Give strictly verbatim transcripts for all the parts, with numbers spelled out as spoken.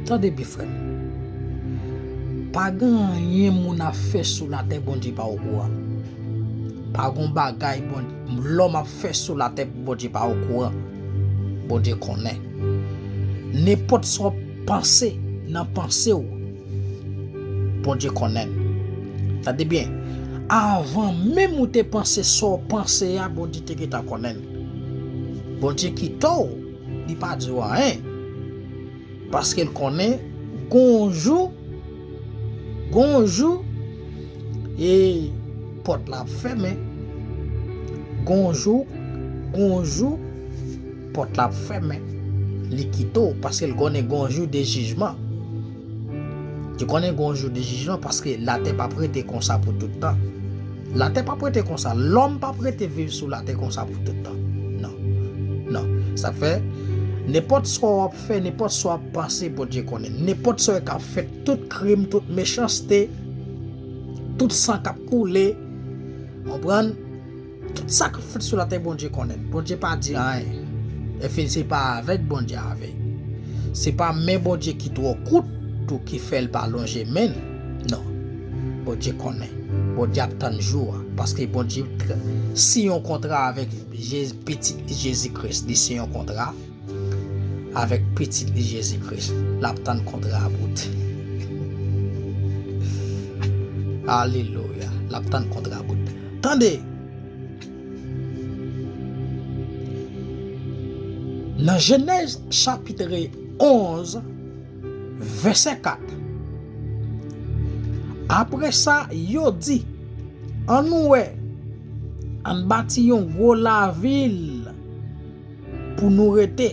Tande byen, frè m. Pa gen anyen moun ap fè sou latè Bondye pa okouran. Pa gen bagay bon, lòm ap fè sou latè Bondye pa okouran. Bondye konnen. Nenpòt sa w ap panse nan panse w, Bondye konnen l. Tande byen. Avan menm ou te panse sa w panse a, Bondye te gentan konnen l. Bondye kite w, li pa di w anyen. Paske l konnen gon jou, gon jou, e pòt la ap fèmen. Gon jou, gon jou, pòt la ap fèmen. Li kite w, paske l konnen gon jou de jijman. Li konnen gon jou de jijman, paske latè p ap rete konsa pou tout tan. Latè p ap rete konsa. Lòm p ap rete viv sou latè konsa pou tout tan. Non. Non. Sa k fè, nenpòt sa w ap fè, nenpòt sa w ap panse, Bondye konnen. Nenpòt sa w ka fè, tout krim, tout mechanste, tout san k ap koule, konprann? Tout sa k ap fèt sou latè, Bondye konnen. Bondye pa di anyen. Epi se pa avèg Bondye avèg. Se pa men Bondye ki twò kout tou ki fè l pa lonje men l. Non. Bondye konnen. Bondye ap tann jou a. Paske Bondye tr-, siyen yon kontra avèk Je-, Pitit li Jezi Kris. Li siyen yon kontra avèk Pitit li Jezi Kris. L ap tann kontra a bout. Alelouya. L ap tann kontra a bout. Tande, nan Jenèz chapit onz, vèsè kat. Apre sa, yo di, ann wè, ann bati yon gwo lavil pou nou rete,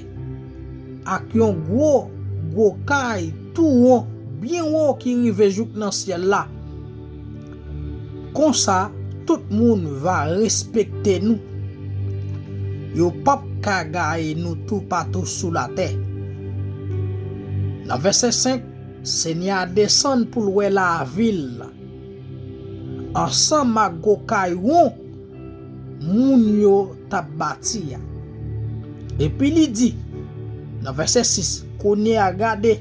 ak yon gwo, gwo kay tou wo, byen wo ki rive jouk nan syèl la. Konsa, tout moun va respekte nou. Yo p ap ka gaye nou toupatou sou latè. Nan vèsè senk, Senyè a desann pou l wè lavil la, ansanm ak gwo kay won moun yo t ap bati a. Epi li di, nan vèsè sis, kounye a gade,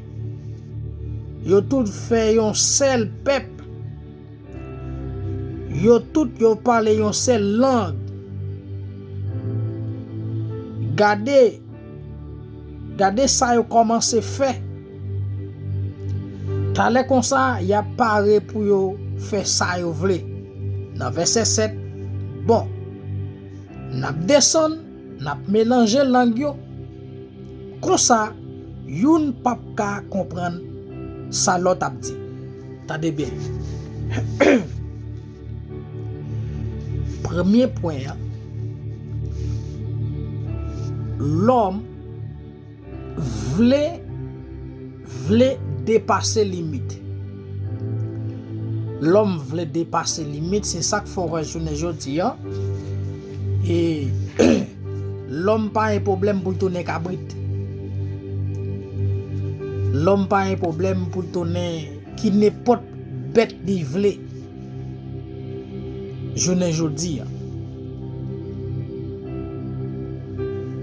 yo tout fè yon sèl pèp, yo tout yo pale yon sèl lang. Gade, gade sa yo kòmanse fè. Talè konsa, y ap pare pou yo fè sa yo vle. Nan vèsè sèt, bon, n ap desann, n ap melanje lang yo. Konsa, youn p ap ka konprann sa lòt ap di. Tande byen. Premye pwen an, lòm vle, vle depase limit. Lòm vle depase limit, se sa k fè w wè jounen jodi a, e, lòm pa gen pwoblèm pou l tounen kabrit. Lòm pa gen pwoblèm pou l tounen ki nenpòt bèt li vle. Jounen jodi a,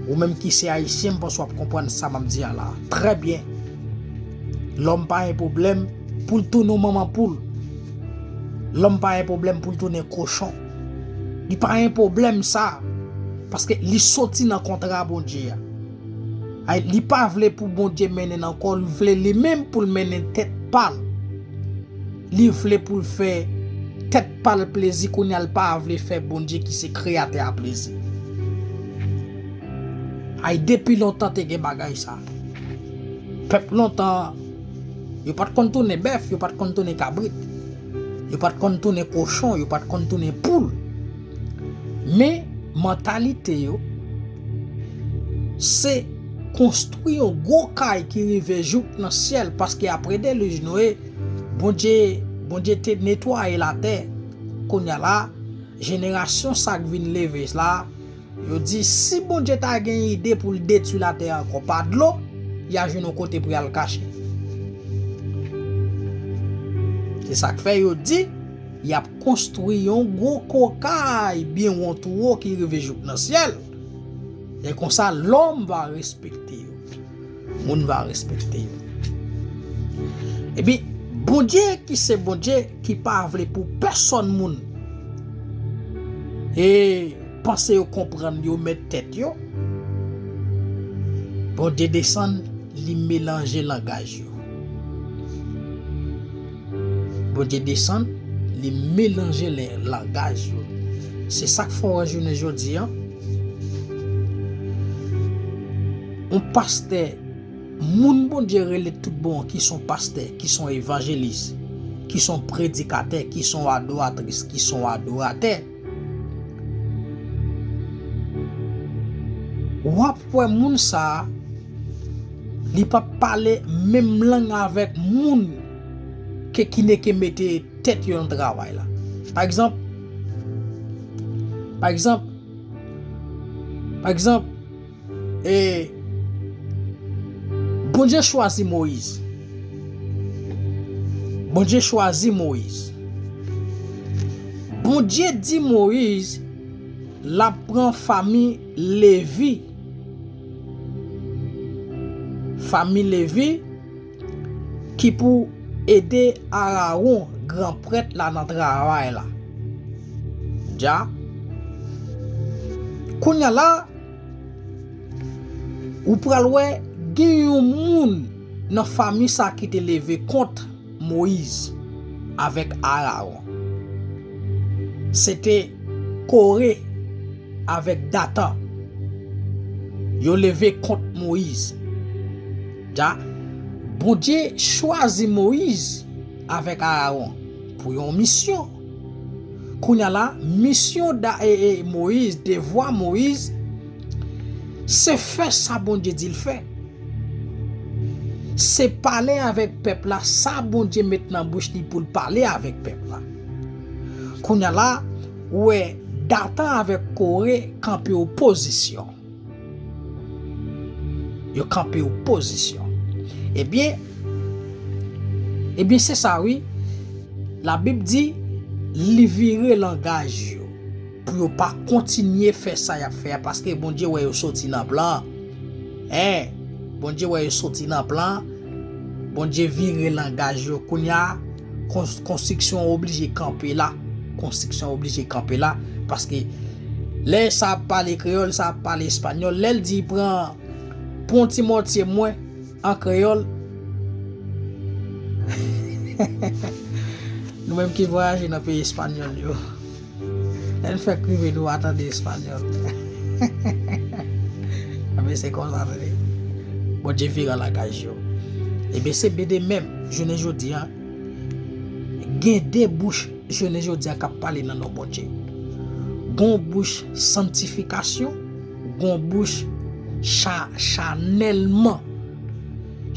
ou menm ki se ayisyen, m panse w ap konprann sa m ap di a la. Trè byen. Lòm pa gen pwoblèm pou l tounen yon manman poul. Lòm pa gen pwoblèm pou l tounen kochon. Li pa gen pwoblèm sa. Paske li soti nan kontra Bondye a. Ay, li pa vle pou Bondye mennen l ankò, li vle li menm pou l mennen tèt pa l. Li vle pou l fè tèt pa l plezi, kounye a l pa vle fè Bondye ki se kreyatè a plezi. Ay, depi lontan te gen bagay sa. Pèp lontan, yo pa t konn tounen bèf, yo pa t konn tounen kabrit, yo pa t konn tounen kochon, yo pa t konn tounen poul. Men, mantalite yo, se konstwi yon gwo kay ki rive jouk nan syèl, paske apre delij Noye, Bondye, Bondye te netwaye latè. Kounye a la, jenerasyon sa k vin leve la, yo di, si Bondye ta gen ide pou l detwi latè ankò pa dlo, y a jwenn yon kote pou y al kache. Se sa k fè yo di, y ap konstwi yon gwo kokay byen won tou wo ki rive jouk nan syèl. E konsa, lòm va respekte yo. Moun va respekte yo. Epi, Bondye ki se Bondye ki pa vle pou pèsòn moun e panse yo konprann yo mèt tèt yo, Bondye desann, li melanje langaj yo. Bondye desann, li melanje langaj yo. Se sa k fè w wè jounen jodi a, yon pastè, moun Bondye rele tout bon, ki se yon pastè, ki se yon evanjelis, ki se yon predikatè, ki se yon adoratris, ki se yon adoratè, w ap wè moun sa a, li p ap pale menm lang avèk moun ke ki ne ke mete tèt yo nan travay la. Pa egzanp, pa egzanp, pa egzanp, e, Bondye chwazi Moyiz. Bondye chwazi Moyiz. Bondye di Moyiz l ap pran fanmi Levi. Fanmi Levi ki pou ede Arawon, gran prèt la, nan travay la. Dja. Kounye a la, ou pral wè gen yon moun nan fanmi sa ki te leve kont Moyiz avèk Arawon. Se te Kore avèk Datan. Yo leve kont Moyiz. Dja, Bondye chwazi Moyiz avèk Arawon pou yon misyon. Kounye a la, misyon da, e, e, Moyiz, devwa Moyiz, se fè sa Bondye di l fè. Se pale avèk pèp la, sa Bondye met nan bouch li pou l pale avèk pèp la. Kounye a la, ou wè Datan avèk Kore kanpe opozisyon. Yo kanpe opozisyon. Ebyen, ebyen, se sa wi. Labib di, li vire langaj yo pou yo pa kontinye fè sa y ap fè a, paske Bondye wè yo soti nan plan. En, Bondye wè yo soti nan plan. Bondye vire langaj yo. Kounye a, kons-, konstriksyon oblije kanpe la. Konstriksyon oblije kanpe la. Paske lè sa ap pale kreyòl, sa ap pale espanyòl, lè l di pran, pran ti mòtye mwen an kreyòl, nou menm ki vwayaje nan peyi espanyòl yo, lè n fèk rive nou pa tande espanyòl. Anben, se konsa, tande. Bondye vire langaj yo. Ebyen, se bede menm, jounen jodi a, gen de bouch jounen jodi a k ap pale nan non Bondye. Gon bouch santifikasyon, gon bouch cha-, chanèlman.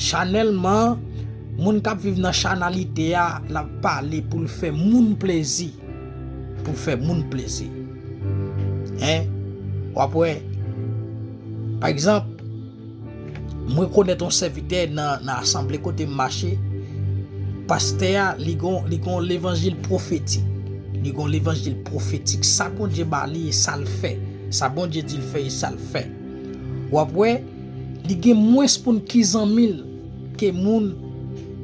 Chanèlman, moun k ap viv nan chanalite a, l ap pale pou l fè moun plezi. Pou l fè moun plezi. En? W ap wè, pa egzanp, m rekonèt yon sèvitè nan, nan asanble kote m mache. Pastè a, li gon, li gon levanjil pwofetik. Li gon levanjil pwofetik. Sa Bondye ba li, e sa l fè. Sa Bondye di l fè, e sa l fè. W ap wè, li gen mwens moun ki zanmi l ke moun,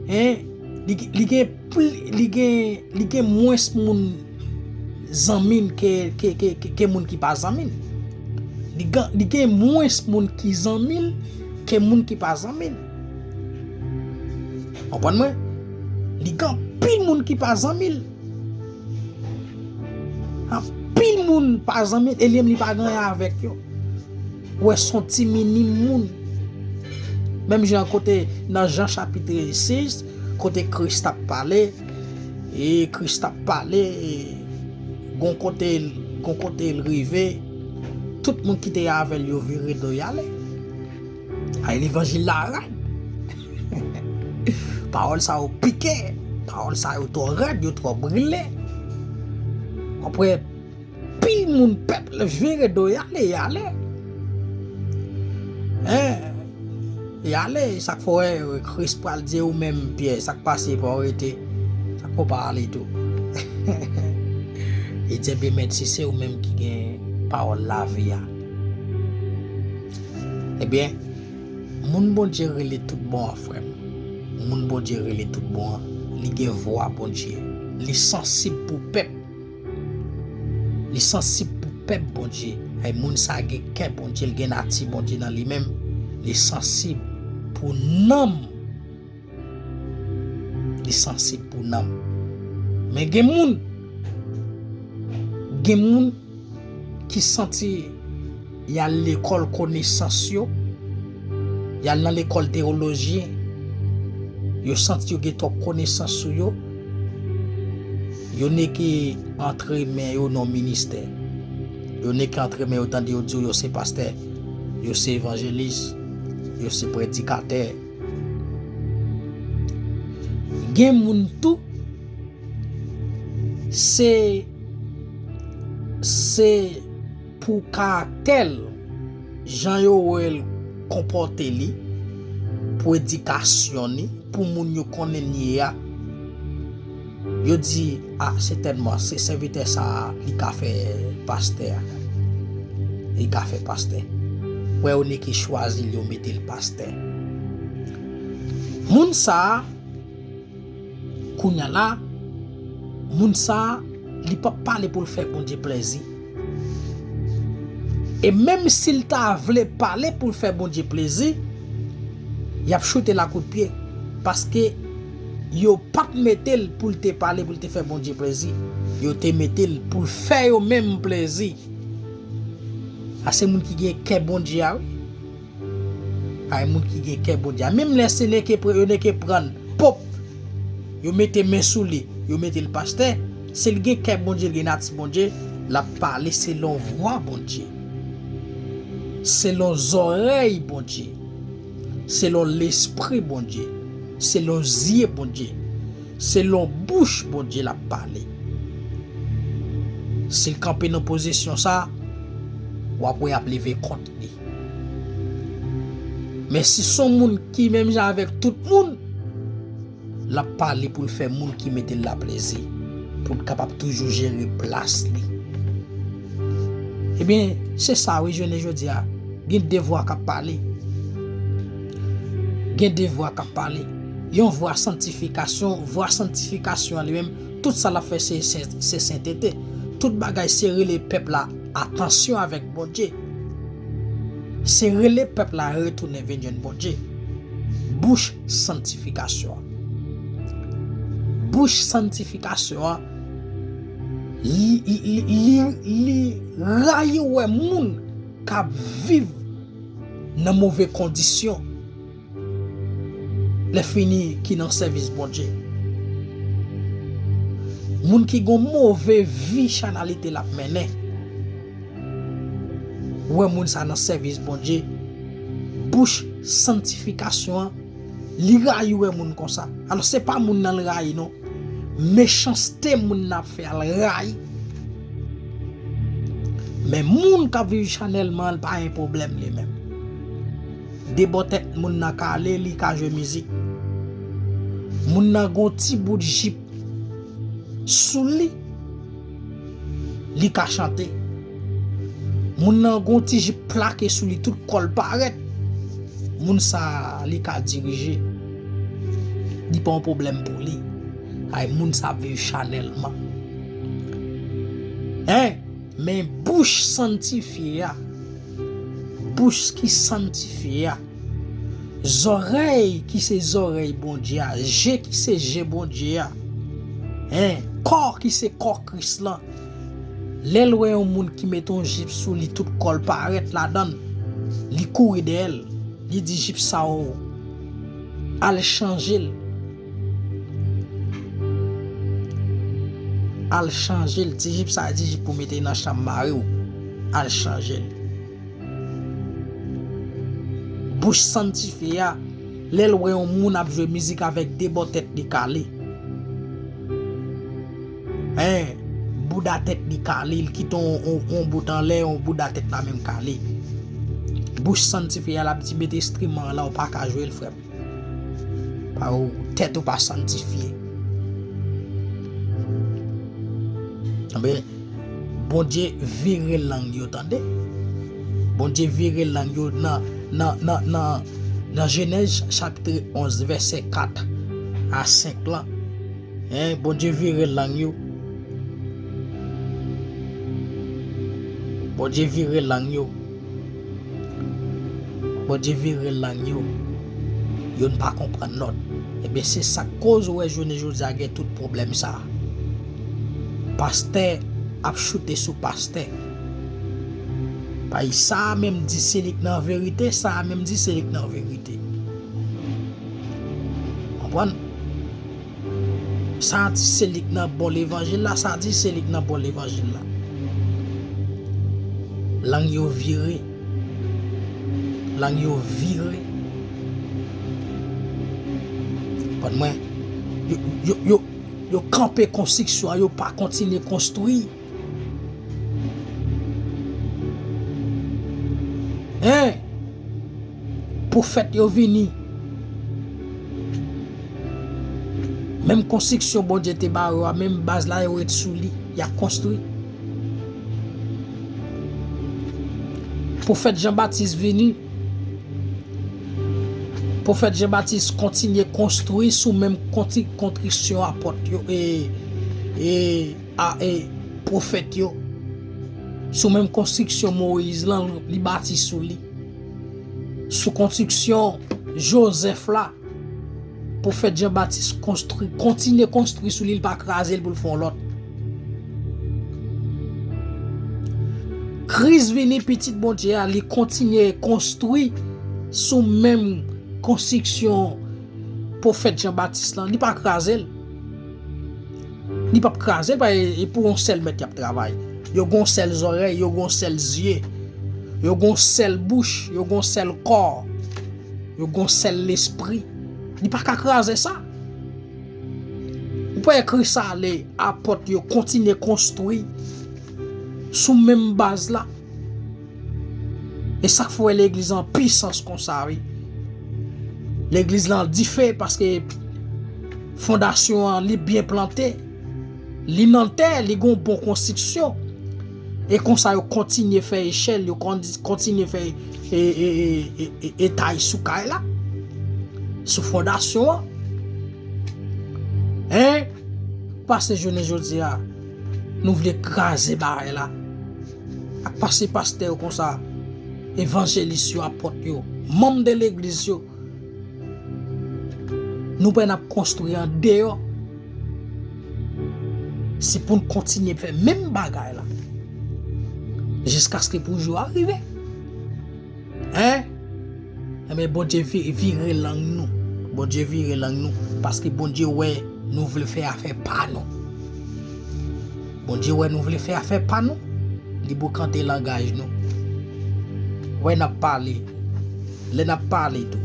en, li, li gen pli, li gen, li gen mwens moun zanmi l ke, ke, ke, ke, ke moun ki pa zanmi l. Li gen, li gen mwens moun ki zanmi l ke moun ki pa zanmi l. Konprann mwen? Li gen anpil moun ki pa zanmi l. Anpil moun pa zanmi l, e li menm li pa gen anyen avèk yo. Ou wè, se yon ti minim moun. Menm jan kote nan Jan chapit sis, kote Kris t ap pale, e Kris t ap pale, e gon kote, gon kote l rive, tout moun ki te avè l yo vire do y ale. Ay, levanjil la rèd. Pawòl sa yo pike, pawòl sa yo twò rèd, yo twò brile. W ap wè pil moun pèp la vire do y ale, y ale. En, y ale, sa k fè w wè Kris pral di ou menm, Pyè, sa k pase pa w rete, sa k fè w pa ale tou. Li di, ebyen, mèt, si se ou menm ki gen pawòl lavi a. Ebyen, moun Bondye rele tout bon an, frè m. Moun Bondye rele tout bon an, li gen vwa Bondye. Li sansib pou pèp. Li sansib pou pèp Bondye. Ay, moun sa gen kè Bondye, li gen nati Bondye nan li menm. Li sansib pou nanm. Li sansib pou nanm. Men gen moun, gen moun ki santi y al lekòl konesans yo, y al nan lekòl teyoloji, yo santi yo gen twòp konesans sou yo, yo neke antre men yo nan ministè. Yo neke antre men yo tande yo di yo se pastè, yo se evanjelis, yo se predikatè. Gen moun tou, se, se pou karaktè l, jan yo wè l konpòte li, pou edikasyon li, pou moun yo konnen l ye a. Yo di, a, sètènman, se sèvitè sa a, li ka fè pastè a. Li ka fè pastè. Wè, yo neke chwazi l, yo mete l pastè. Moun sa a, kounye a la, moun sa a, li p ap pale pou l fè Bondye plezi. E menm si l ta vle pale pou l fè Bondye plezi, y ap choute l a kout pye. Paske yo pa t mete l pou l te pale, pou l te fè Bondye plezi. Yo te mete l pou l fè yo menm plezi. A se moun ki gen kè Bondye a, wi. Ay, moun ki gen kè Bondye a. Menm lè se neke pre-, yo neke prann pop, yo mete men sou li, yo mete l pastè, si l gen kè Bondye, l gen nati Bondye, l ap pale selon vwa Bondye. Selon zòrèy Bondye. Selon lespri Bondye. Selon zye Bondye. Selon bouch Bondye l ap pale. Si l kanpe nan pozisyon sa, w ap wè y ap leve kont li. Men si s on moun ki menm jan avèk tout moun, l ap pale pou l fè moun ki mete l la plezi, pou l kapab toujou jere plas li. Ebyen, se sa wi, jounen jodi a. Gen de vwa k ap pale. Gen de vwa k ap pale. Yon vwa santifikasyon, vwa santifikasyon an li menm, tout sa l ap fè se, se, se sentete. Tout bagay se rele pèp la atansyon avèk Bondye. Se rele pèp la retounen vin jwenn Bondye. Bouch santifikasyon an. Bouch santifikasyon an, li, li, li, li, li rayi wè moun k ap viv nan move kondisyon. Lèfini ki nan sèvis Bondye. Moun ki gon move vi chanalite l ap mennen. Wè moun sa nan sèvis Bondye. Bouch santifikasyon an, li rayi wè moun konsa. Alò, se pa moun nan l rayi, non. Mechanste moun nan ap fè a l rayi. Men moun k ap viv chanèlman an, l pa gen pwoblèm li menm. De bò tèt moun nan kale, li ka jwe mizik. Moun nan gon ti bout jip sou li, li ka chante. Moun nan gon ti jip plake sou li, tout kò l parèt. Moun sa a, li ka dirije. Li pa yon pwoblèm pou li. Ay, moun sa ap viv chanèlman. Hein? Men bouch santifye a, bouch ki santifye a, zòrèy ki se zòrèy Bondye a, je ki se je Bondye a, en, kò ki se kò Kris lan. Lè l wè yon moun ki mete yon jip sou li, tout kò l parèt ladan l, li kouri dèyè l, li di, jip sa w, al chanje l. Al chanje l. Ti jip sa, ti jip pou mete nan chanm mari w. Al chanje l. Bouch santifye a, lè l wè yon moun ap jwe mizik avèk de bò tèt li kale. Hein, bouda tèt li kale, l kite yon, yon, yon bout anlè, yon bouda tèt la menm kale. Bouch santifye a, l ap di, mete enstriman an la, ou pa ka jwe l, frè m. Pa ou, tèt ou pa santifye. Anben, Bondye vire lang yo, tande. Bondye vire lang yo nan, nan, nan, nan, nan Jenèz chapit onz, vèsè kat. a senk lan. Hein, Bondye vire lang yo. Bondye vire lang yo. Bondye vire lang yo. Youn pa konprann lòt. Ebyen, se sa k koz ou wè jounen jodi a gen tout pwoblèm sa a. Pastè ap choute sou pastè. Paske sa a menm di se li k nan verite, sa a menm di se li k nan verite. Konprann? Sa a di se li k nan bon levanjil la, sa a di se li k nan bon levanjil la. Lang yo vire. Lang yo vire. Konprann mwen? Yo, yo, yo, yo kanpe konstriksyon an, yo pa kontinye konstwi. Hein? Pwofèt yo vini. Menm konstriksyon Bondye te ba yo a, menm baz la yo ret sou li. Y ap konstwi. Pwofèt Jan Batis vini. Pwofèt Jan Batis kontinye konstwi sou menm kontri-, konstriksyon apòt yo e, e, a, e pwofèt yo. Sou menm konstriksyon Moyiz lan, li bati sou li. Sou konstriksyon Jozèf la, pwofèt Jan Batis konstwi, kontinye konstwi sou li, li pa kraze l pou l fè yon lòt. Kris vini, pitit Bondye a, li kontinye konstwi sou menm konstriksyon pwofèt Jan Batis lan, li pa kraze l. Li p ap kraze l, pa e, e pou yon sèl mèt y ap travay. Yo gen yon sèl zòrèy, yo gen yon sèl zye, yo gen yon sèl bouch, yo gen yon sèl kò, yo gen yon sèl lespri. Li pa ka kraze sa. Ou pa ekri sa ale, apòt yo kontinye konstwi sou menm baz la. E sa k fè w wè legliz lan an pisans konsa, wi. Legliz lan an dife paske fondasyon an, li byen plante. Li nan tè, li gon bon konstriksyon. E konsa yo kontinye fè echèl, yo kon-, kontinye fè e, e, e, e, e, etay sou kay la. Sou fondasyon an. Hein? Pase jounen jodi a, nou vle kraze bagay la. Ak pase pastè yo konsa, evanjelis yo, apòt yo, manm de legliz yo. Nou pè n ap konstwi andeyò. Se pou n kontinye fè menm bagay la. Jiskaske pou jou a rive. Hein? Enben, Bondye vi-, vire lang nou. Bondye vire lang nou. Paske Bondye wè nou vle fè afè pa nou. Bondye wè nou vle fè afè pa nou. Li bokante langaj nou. Wè n ap pale. Lè n ap pale tou.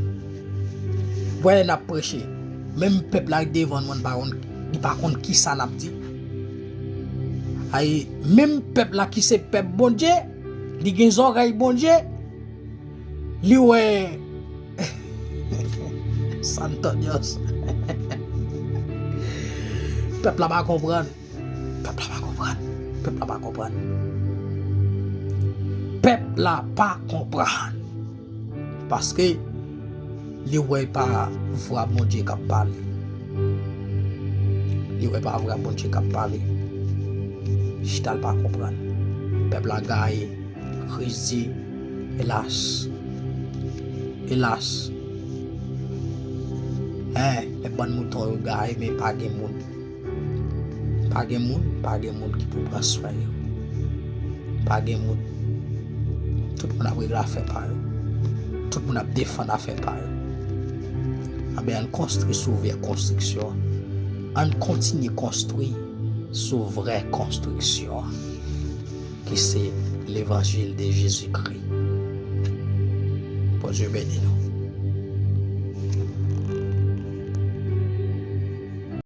Wè lè n ap preche. Menm pèp la k devan nou an pa konn, li pa konn kisa n ap di. Ay, menm pèp la ki se pèp Bondye, li gen zòrèy Bondye, li wè Santo Dios. Pèp la pa konprann. Pèp la pa konprann. Pèp la pa konprann. Pèp la pa konprann. Paske li wè pa vwa Bondye k ap pale. Li wè pa vwa Bondye k ap pale. Li chita l pa konprann. Pèp la gaye. Kris di, elas, elas, en, men bann mouton yo gaye, men pa gen moun. Pa gen moun, pa gen moun ki pou pran swen yo. Pa gen moun. Tout moun ap regle afè pa yo. Tout moun ap defann afè pa yo. Anben, ann konstwi sou vrè konstriksyon an. Ann kontinye konstwi sou vrè konstriksyon an. Ki se levanjil de Jezikri. Bondye beni nou.